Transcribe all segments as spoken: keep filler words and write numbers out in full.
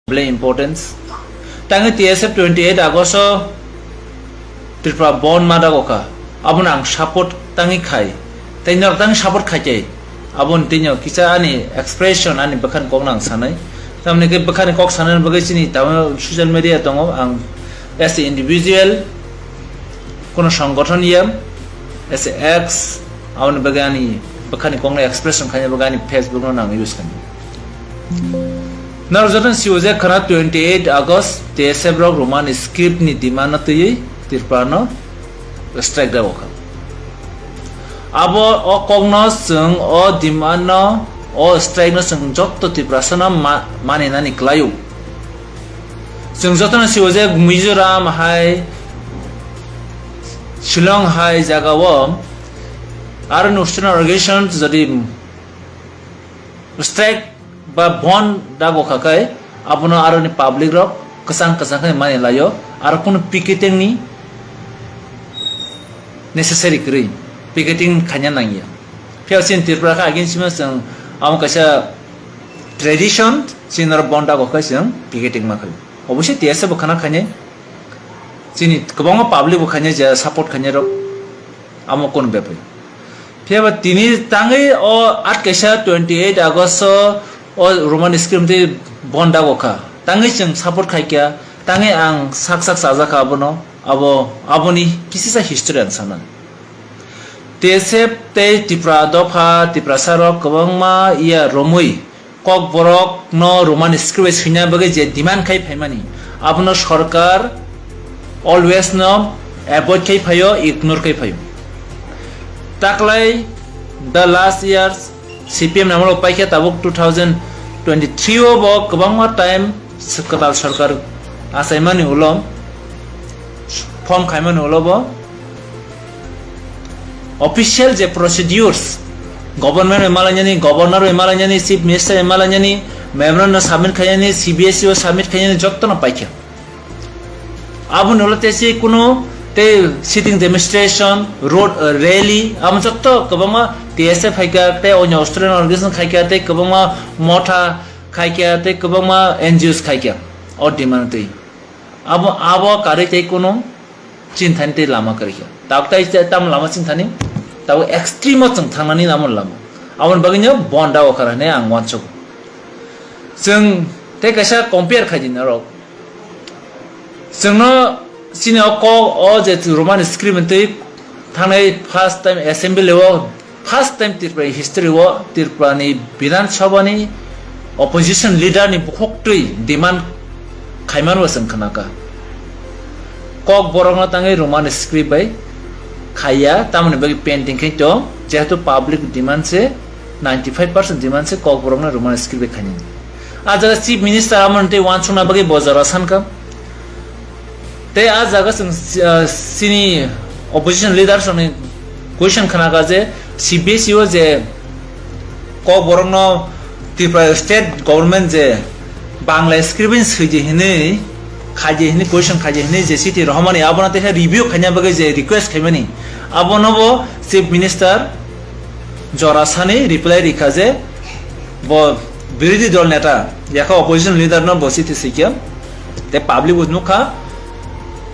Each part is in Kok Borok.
Belai importance. Tangwi T S F twenty eight August o Tripura Bandh ma dago kha. Abono ang support tangwi khai. Tei norok tangwi support khai tei. Aboni twi no kisa ani expression, ani bwkhani kokno ang sanai. Tamni khe bwkhani kok sanani bagwi chini tamo social media tongo, ang as a individual kono songgothon ya, as a ex, aboni bagwi ani bwkhani kokno expression khaina bagwi ani Facebook no nang use khainai. Norok jotono sio je khwna twenty eight August T S F rok Roman script ni demand no twiwi Tripura no strike rw kha. Abo o kokno chwng o demand no, o strike no chwng jotto Tiprasa no ma-, maninani kwlaio. Chwng jotono sio je Mizoram hai, Shillong hai jagao aro Northern Organization jodi strike ba bandh dago kha khe abono aroni public rok kwchang kwchang khe mani laio, aro kunu picketing ni necessary kwrwi, picketing khaina nangya. Phiya chini Tripura khe agin sima chwng amo kaisa tradition, chini oro bandh dago khe chwng picketing ma khaio. Obviously T S F bo khana khainai, chini kwbangma public bo khainai je support khainai rok. Amo kunu bepri. Phiya ba tini tangwi o at kaisa twenty eight August o, o Roman script tei bandh dago kha. Tangwi chwng support khai kha, tangwi ang sak sak chajakha abono, abo, aboni kisisa history ang sana. T S F tei Tipra dopha, Tiprasa rok kwbangma iya romwi Kokborok no Roman script bai swina bagwi je demand khai phaimani, abono sorkar always no avoid khai phaio, ignore khai phaio. Taklai the last years C P M ni amolo paikha, tabuk two thousand twenty-three o bo kwbangma time s-, kwtal sorkar achaimani ulo, form khaimani ulo bo official je procedures, government bai malainani, governor bai malainani, chief minister bai malainani, memorandum submit khainani, C B S E o submit khainani, jottono paikha. Aboni ulo tei se kunu tei sitting demonstration, road, uh, rally, amo jotto kwbangma T S F phaikha, tei onyo Australian organization khaikha, tei kwbangma motha khaikha, tei kwbangma N G Os khaikha. O demand tei abo, abo karwi tei kunu chinthani tei lama kwrwi kha. Tabuk tai tamo lama chinthani, tabuk extreme o chwng thangnani amo lama. Aboni bagwino bandh o kha hwnwi ang uansugo. Chwng tei kaisa compare khai di norok. Chwngno chini o kok o je Roman script twi thangnai first time assembly o, first time Tripura history o Tripura ni Bidhan Sabha ni opposition leader ni bukhuk twi demand khaiman bo chwng khna kha. Kokborok no tangwi Roman script bai khaiya, tamoni bagwi pending khe tong, jehetu public demand se, ninety five percent demand se Kokborok no Roman script bai khainani. A jaga chief minister amon tei uansukna bagwi bo jora sankha. Tei a jaga chwng, ah, chini opposition leaders rokni question khna kha je C B S E o je Kokborok no Tripura state government je Bangla script bai swidi hinwi khaidi hinwi question khaidi hinwi je chithi rohormani, abono tei review khaina bagwi je request khaimani, abono bo chief minister jora sani reply rikha je bo birodhi dol neta yakha opposition leader no bo chithi swikha. Tei public bo nukha,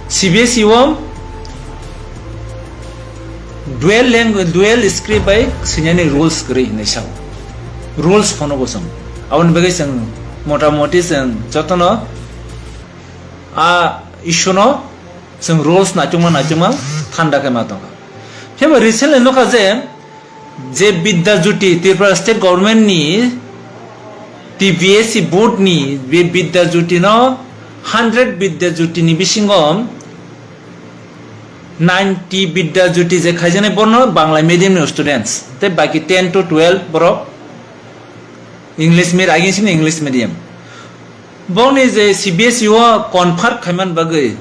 C B S E o dual language, dual script bai swinani rules kwrwi hinwi sao. Rules phano bo chwng. Aboni bagwi chwng motamoti chwng jotono a issue no chwng rules naitukma naitukma thanda khe ma tongkha. Phiya recently nukha je, je Bidya Jyoti, Tripura State Government ni T B S E board ni be Bidya Jyoti no, hundred Bidya Jyoti ni bisingo ninety Bidya Jyoti je khaijaknai borno Bangla medium ni students, tei baki ten to twelve borok English medium, agin sini English medium. Bongni je C B S E o convert khaiman bagwi,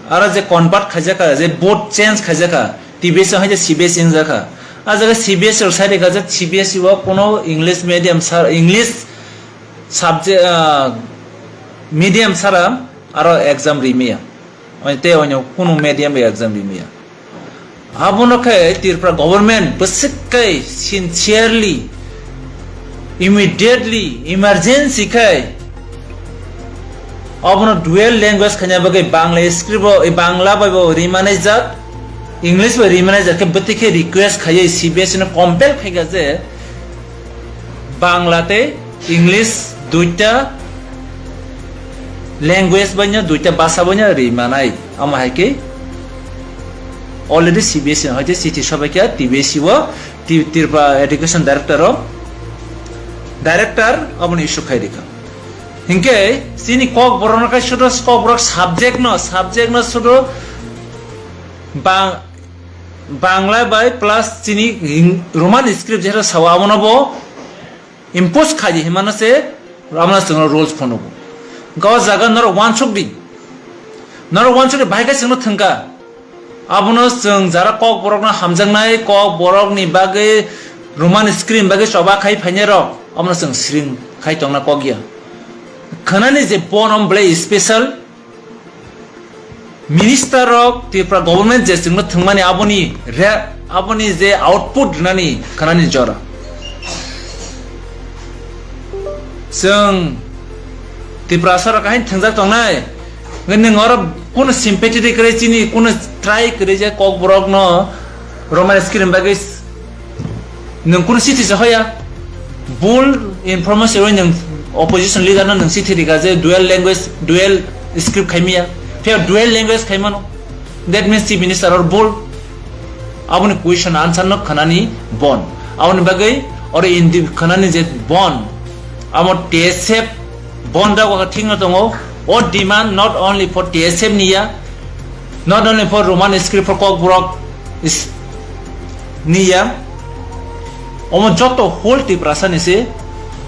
aro je convert khaijakha, je board change khaijakha, T B S E hai je C B S E wngjakha. A jaga C B S E rok sai rikha je C B S E o kuno English medium sar, English subject, ah, medium sara aro exam rimaya. Tei onyo kunu medium bai exam rimaya. Abono khe Tripura government bwswk khe sincerely, immediately, emergency khe Obono dual language khaina bagwi Bangla script o, Bangla bai bo rimanai jak, English bai rimanai jak khe bwtwi khe request khaiwi C B S E no compel khaika je Bangla tei English duita language bai no, duita basa bai no rimanai. Amo hai khe already C B S E no hai khe chithi sobai kha T B S E o, Ti-, Tripura Education Director o, Director aboni issue khai rikha. Hinkhe chini Kokborok no khai sudo Kokborok subject no, subject no sudo Bang-, Bangla bai plus chini Hing-, Roman script jera sawa abono bo impose khaidi himano se abono chwngno rules phonugo. Gawa jaga norok wansuk di. Norok wansuk di bahai khe chwngno thwngkha. Abono chwng jara Kokborokno hamjaknai, Kokborokni bagwi Roman script bagwi choba khai phainai rok, abono chwng siring khai tongna kok ya. Khwnani je bon om belai special minister rok Tripura government je chwngno thwngmani aboni re-, aboni je output rinani khwnani jora. Chwng Tiprasa rok hain thwngjak tongnai. Nwng oro kuno sympathy de kwrwi chini, kuno try kwrwi je Kokborok no Roman script bagwi s-, nwng kuno chithi se hoya. Bul information rwi nwng opposition leader no nwng chithi rika je dual language, dual script khaimiya. Phiya dual language khaimano. That means Chief Minister or bul. Aboni question answer no khwnani bon. Aboni bagwi oro indi khwnani je bon. Amo T S F bon da waka thik no tongo. O demand not only for T S F niya, not only for Roman script for Kokborok is niya. Omo joto whole Tiprasa ni se.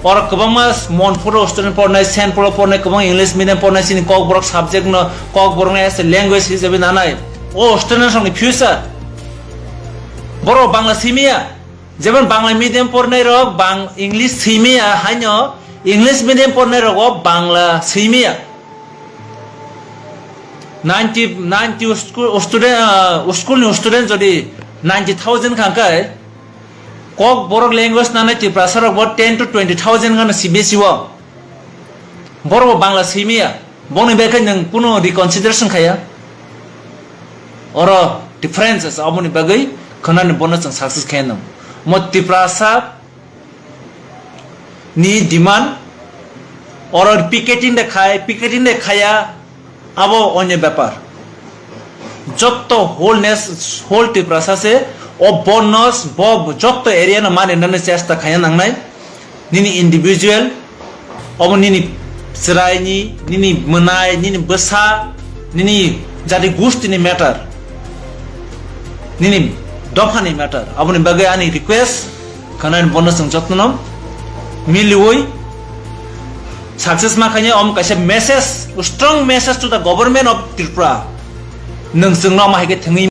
Oro kwbangma Monpur o student pornai, Saint Paul o pornai, kwbang English medium pornai, chini Kokborok subject no, Kokborok no as a language hisabe nanai. O student rokni future. Borok Bangla simiya. Jemon Bangla medium pornai rok bang English simiya, haino English medium pornai rogo Bangla simiya. Ninety, ninety school student, ah, school ni student jodi ninety thousand kha khe, Kokborok language nanai Tiprasa rok bo ten to twenty thousand gana C B S E o. Borok bo Bangla simiya. Bongni bagwi nwng kuno reconsideration khaya. Oro differences aboni bagwi khwnani bono chwng success khaya nwng. Mo Tiprasa ni demand oro picketing de khai, picketing de khaya, abo onyo bepar. Jotto whole nes-, whole Tiprasa se o bonus bo jotto area no mani nani chesta khaya nangnai. Nini individual, obo nini chwraini, nini mwnai, nini bwsa, nini jati gustini matter, nini dophani matter. Aboni bagwi ani request, khwnani bono chwng jotno miliwi success ma khaini, om kaisa message, strong message to the government of Tripura. Nwng chwngno ma hai khe thwngwi